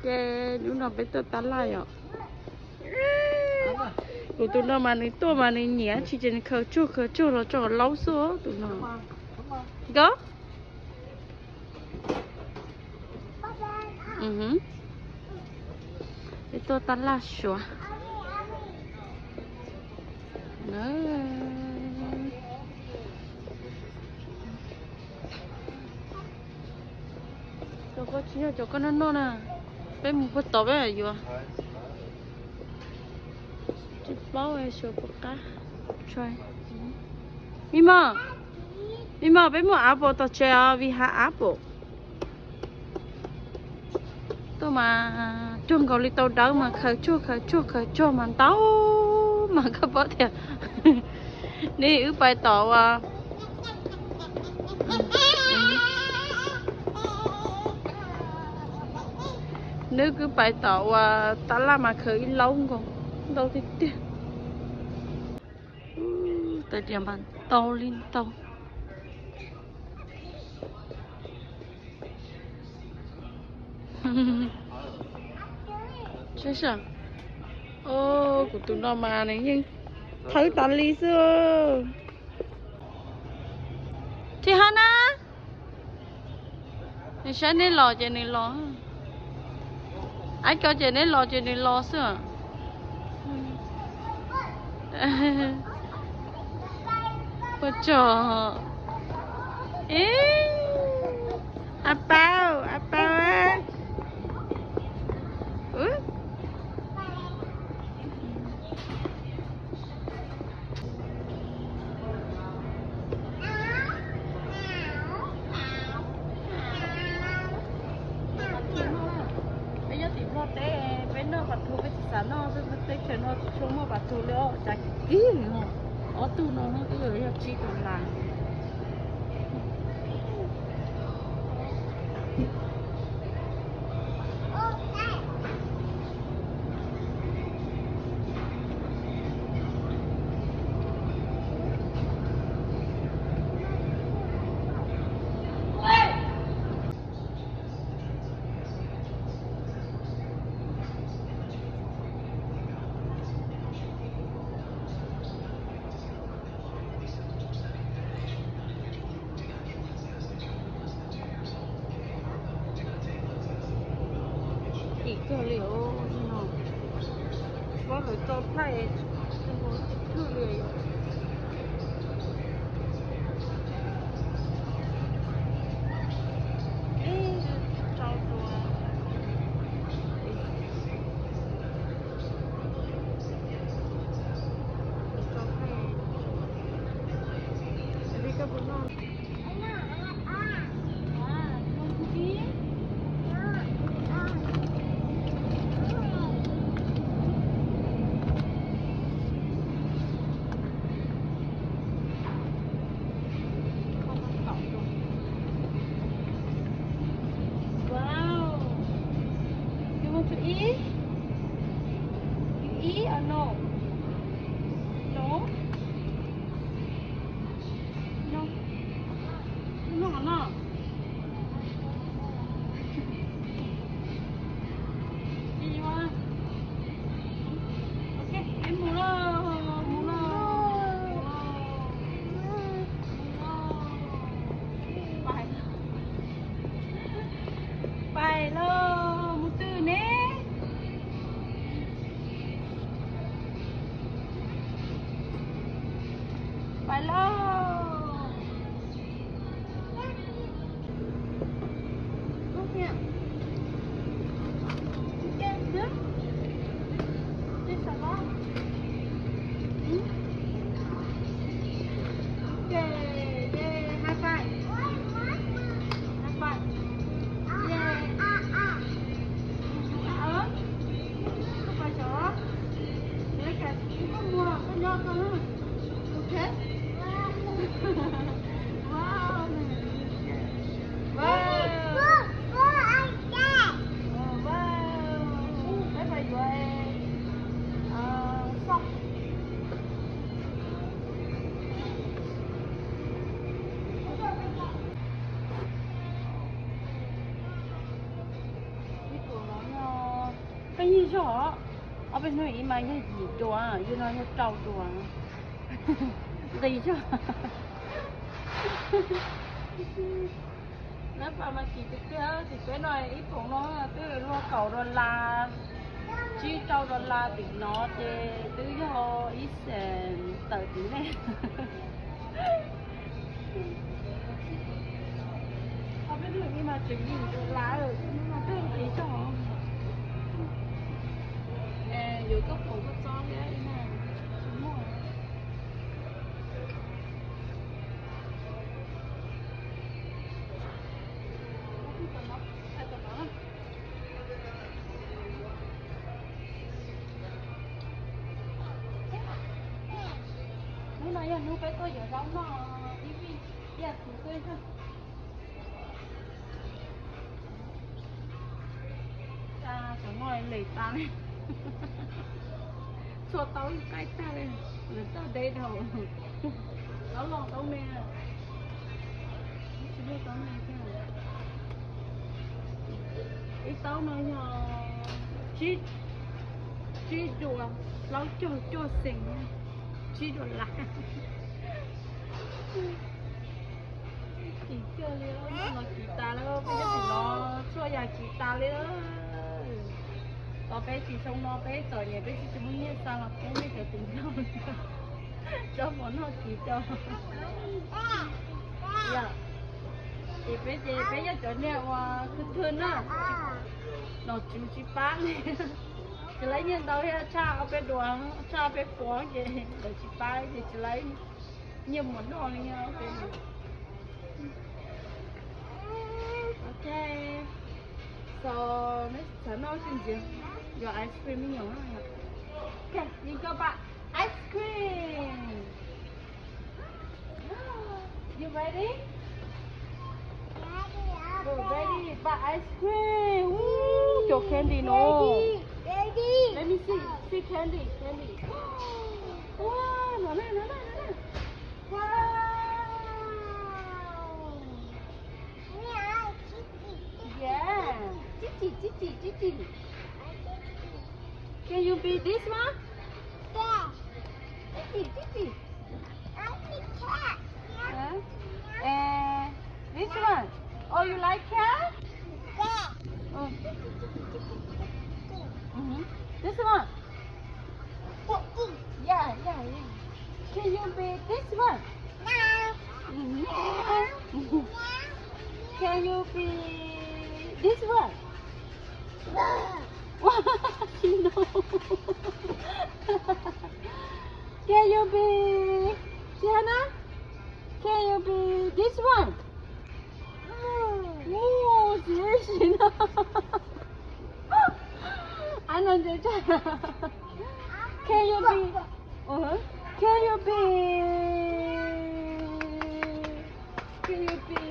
Ces hnub no peb tuaj tab laj yom. Kuv tus no mas nws tuaj mas nws nyiam tsis ces nws khaws tsuag khaws tsuag los tso laub xwb tus no. Nkauj. Peb tuaj tab laj suav. Cov koj tsis yog cov koj noj noj na. Peb mus puag tod peb yuav. Tsis paub xyov puas qab. Mim mos, mim mos, peb muaj apple tom tsev os, we have apple. Tuaj mas raug nkaus li tau dawb mas khaws tsuag khaws tsuag khaws tsuag mas ntau mas koj paub tias. Neb wb pais tom uas, neb wb pais tom uas tab laj mas khaws ib laub nkaus, ntau tiag tiag. Tais diav mas ntau li ntau. Seb, o, kuv tus no mas nws yeej thawb tas li xwb. Thib hab na, nws saib neb los ces nws los. Aib ko ces neb los ces nws los xwb. Ua tsaug. A pab, a pab. Peb nyob tim Nplog teb, peb noj pas thuv, peb tsis xav noj, teb chaws no tsis tshua muaj pas thuv li os, cas kim kig. Ob tug no twb yog tsib tus las. Kim kawg li os no. Pob lawv tso thaij txhwj li. Wow. You want to eat? You eat or no? No? No. No, no. Tsis yuav. Ok, peb mus lauj, mus lauj, mus lauj, mus lauj. Pais, pais lauj, mus twg ne? Yog zog, ob peb hnub ib mas yog yim dua, yog no yog rau dua. Nqis zog. Lab pas mas kim tiag tiag, tim peb no ib phaum no twb luag kaum dollar, tsib rau dollar tim no ces twb yog ib xees tawm tim nej. Ob peb hnub ib mas tseem yim dollar, twb nqis zog. Yuav koj phaum koj txob thiab ib na, tsis muaj. Hnub no yog hnub peb tuaj yuav zaub noj ib vij, ib yam kuv xwb. Cov no lem tas li, txhua taub qaij tag li, lawv txawj deb dhau. Taub loj taub me, tsis muaj taub me thiab. Ib taub no yog tsib, tsib dua plaub caug cuaj xees, tsib dua lab. Kim kawg li, los kim tas lawm, peb cov tim no txhua yam kim tas li. Tos peb tsis xyoo no peb txom nyem peb tsis tsis muaj nyiaj xa los peb nej cov tim no tso mov noj kim rau. Yog, ces peb ces peb yog cov niag uas khwv khwv na, nom tswv tsis pab li. Tsis laib nyiaj ntau thiab, tshaj ob peb dua, tshaj ob peb puas ces lawv tsis pab ces tsis laib nyiaj mus noj li. Ok, so, neb xav noj tsi ntxiv, yuav ice cream me nyuam. Ok, you go buy ice cream. You ready? Ready, ready, buy ice cream. Woo, cov candy no. Ready, ready. Let me see, see candy, candy. Wow, no, no, no, no, no, no. Wow. Yeah. Chichi, chichi, chichi. Can you be this one? Yeah. Chichi, chichi. I can. Huh? Eh, this one. Oh, you like cat? Yeah. Oh. Mm-hmm. This one. Yeah, yeah, yeah. Can you be this one? No. Mm-hmm. No. Can you be this one? No. No. Can you be, Sienna? Can you be this one? No. Mus, Sienna. Ai no, can you be, uh, can you be, can you be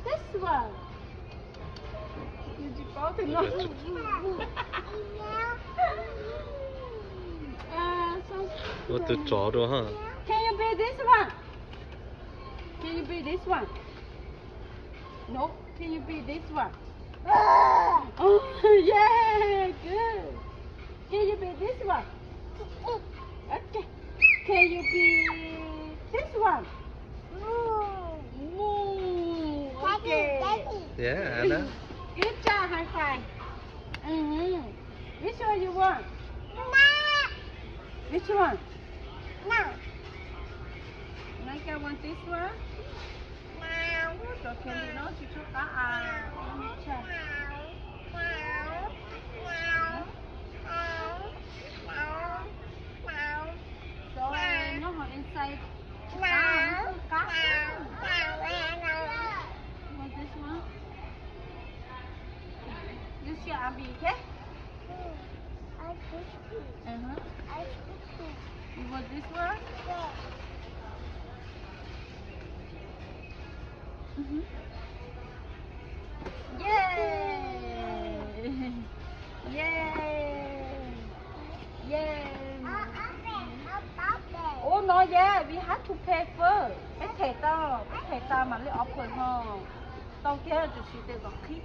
this one? Nws tsis paub twg no. Ua tus tsov dua ha. Can you be this one? Can you be this one? No. Can you be this one? Oh, yeah, good. Can you be this one? Okay. Can you be this one? Moo. Moo. Okay. Yeah, I know. Good job, high five. Mm-hmm. Which one you want? Which one? No. Like I want this one? Ub, cov candy no tsis tshua qab a. Let me check. Cov nyob hauv inside tsis qab, qab xwb. Want this one? You share a bit, okay? Uh-huh. You want this one? Mm-hmm. Yay! Yay! Yay! Ub, no yog we have to pay first. Peb them tau, peb them tau mam li open ho. Tau thiab, tab sis tej zaum qhib.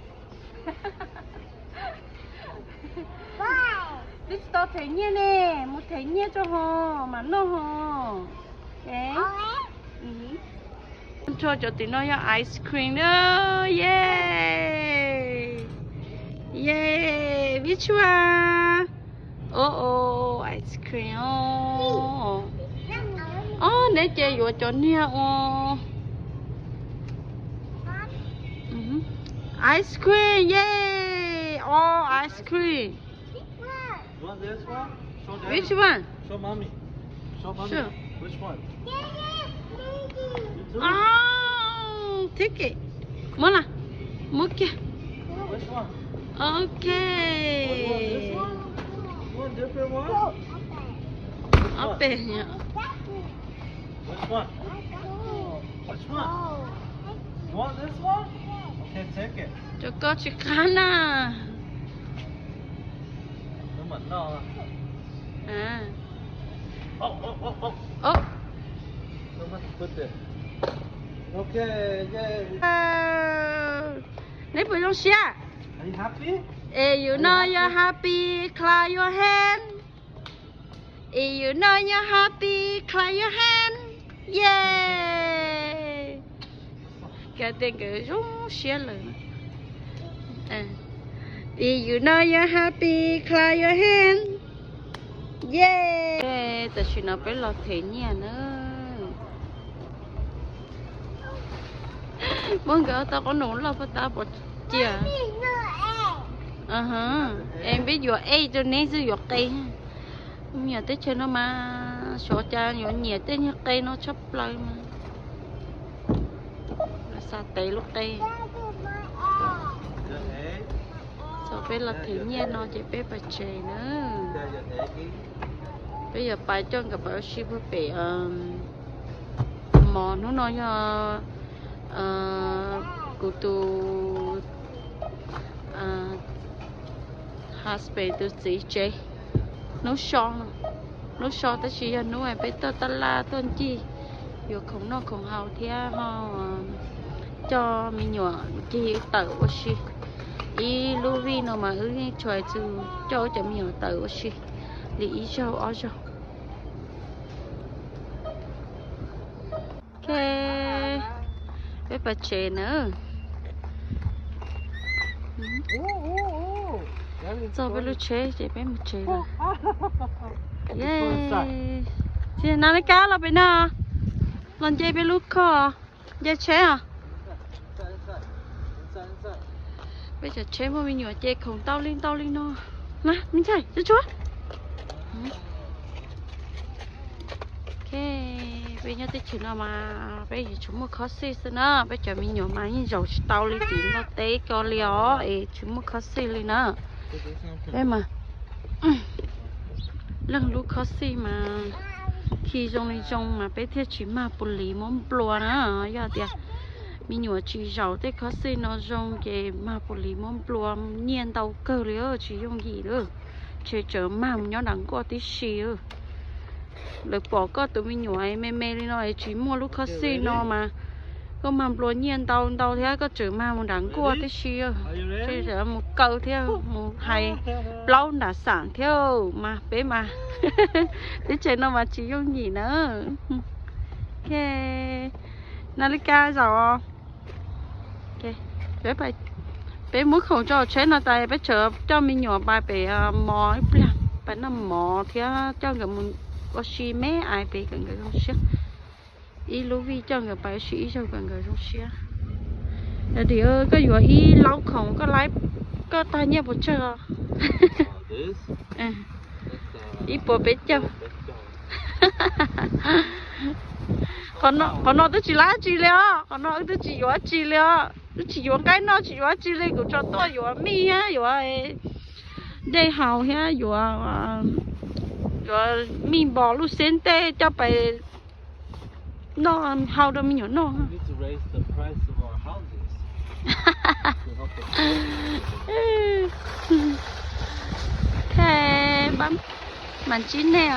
Them nyiaj ne, mus them nyiaj rau ho mam noj ho. Control cov tim no yog ice cream na. Yay, yay, which one? Oh, oh, ice cream os. Ob neb ces yuav cov niag ua ice cream, yay, all ice cream. You want this one? Show daddy. Which one? Show mommy. Show mommy. Sure. Which one? You too? Oh, take it. Muab na. Muab kiag. Which one? Okay. Oh, you want this one? You want different one? Ob peb. Which one? Which one? You want this one? Okay, take it. Rau koj tsis qab na. Neb puas zoo siab? If you know you're happy, clap your hand. If you know you're happy, clap your hand. Yay! Kawg tias nkawd zoo siab lawm. If you know you're happy, clap your hand. Yay! Tam sim no peb los them nyiaj na. Muab nkawd tau qoob loo loj pab tab pov cia. Es peb yuav ej rau neb xwb yuav qe. Me nyuam teb chaws no mas xyov cas yuav nyiam tej nyuag qe no tshaj plaws mas. Xav tev lub qe. Txog peb los them nyiaj no ces peb pais tsev na. Peb yuav pais coj nkawd pais ua si puag pem mall. Hnub no yog kuv tus husband tus txiv tsev hnub so, hnub so tab sis yog hnub peb tuaj tab laj tuaj ncig yuav khoom noj khoom haus thiab ho coj me nyuam ncig tawm ua si. Ib lub vij no mas wb yeej tshua txug coj wb cov me nyuam tawm ua si li ib zaug ob zaug. Ok, peb pais tsev na. Txog peb lub tsheb ces peb mus tsev lawm. Txiv Nalika los pem no, los nce peb lub khoj, nce tsheb os. Peb cov tsheb muaj me nyuam ces khoom ntau li ntau li no. Na, me ntxhais, tsuag tsuag. Ok, peb nyob teb chaws no mas peb yuav tsum muaj khob xij xwb na, peb cov me nyuam mas yeej zaum tsis tau li tim Nplog teb ko li os, es tsis muaj khob xij li na. Peb mas leej lub khob xij mas khi zoo li zoo mas peb thiaj tsis mag pus lis muab nplua na. Yog tias me nyuam tsis zaum tej khob xij no zoo ces mag pus lis muab nplua, nyiaj ntau kawg li, tsis yooj yim li. Ntshe tseem mag mus nyob nram nkuaj tib si. Lawv pom koj tus me nyuam me me li no es tsis muaj lub khob xij no mas koj mag nplua nyiaj ntau ntau thiab koj tseem mag mus nram nkuaj tib si. Ntshe mus kaw thiab mus hais plaub nram xam thiab mas peb mas teb chaws no mas tsis yooj yim na. Ok, Nalika zaum. Peb muab khoom tso tsheb no tas peb tsam coj me nyuam pais pem mall ib pliag, pais noj mov thiab coj nkawd mus ua si me ais pem kom nkawd zoo siab. Ib lub vij coj nkawd pais ua si ib zaug kom nkawd zoo siab. Daddy, koj yuav ib laub khoom koj laib, koj tag nyiaj puas tsawg os? Ib puas peb caug. Qhov no twb tsis laib tsi li os, qhov no wb twb tsis yuav tsi li os, twb tsis yuav nqaij noj tsis yuav tsi li, kuv tso tuaj yuav mij thiab yuav dej haus thiab yuav, yuav mij npos lub xeb ntej coj pais noj hau rau me nyuam noj. Ok, mam ntsib nej.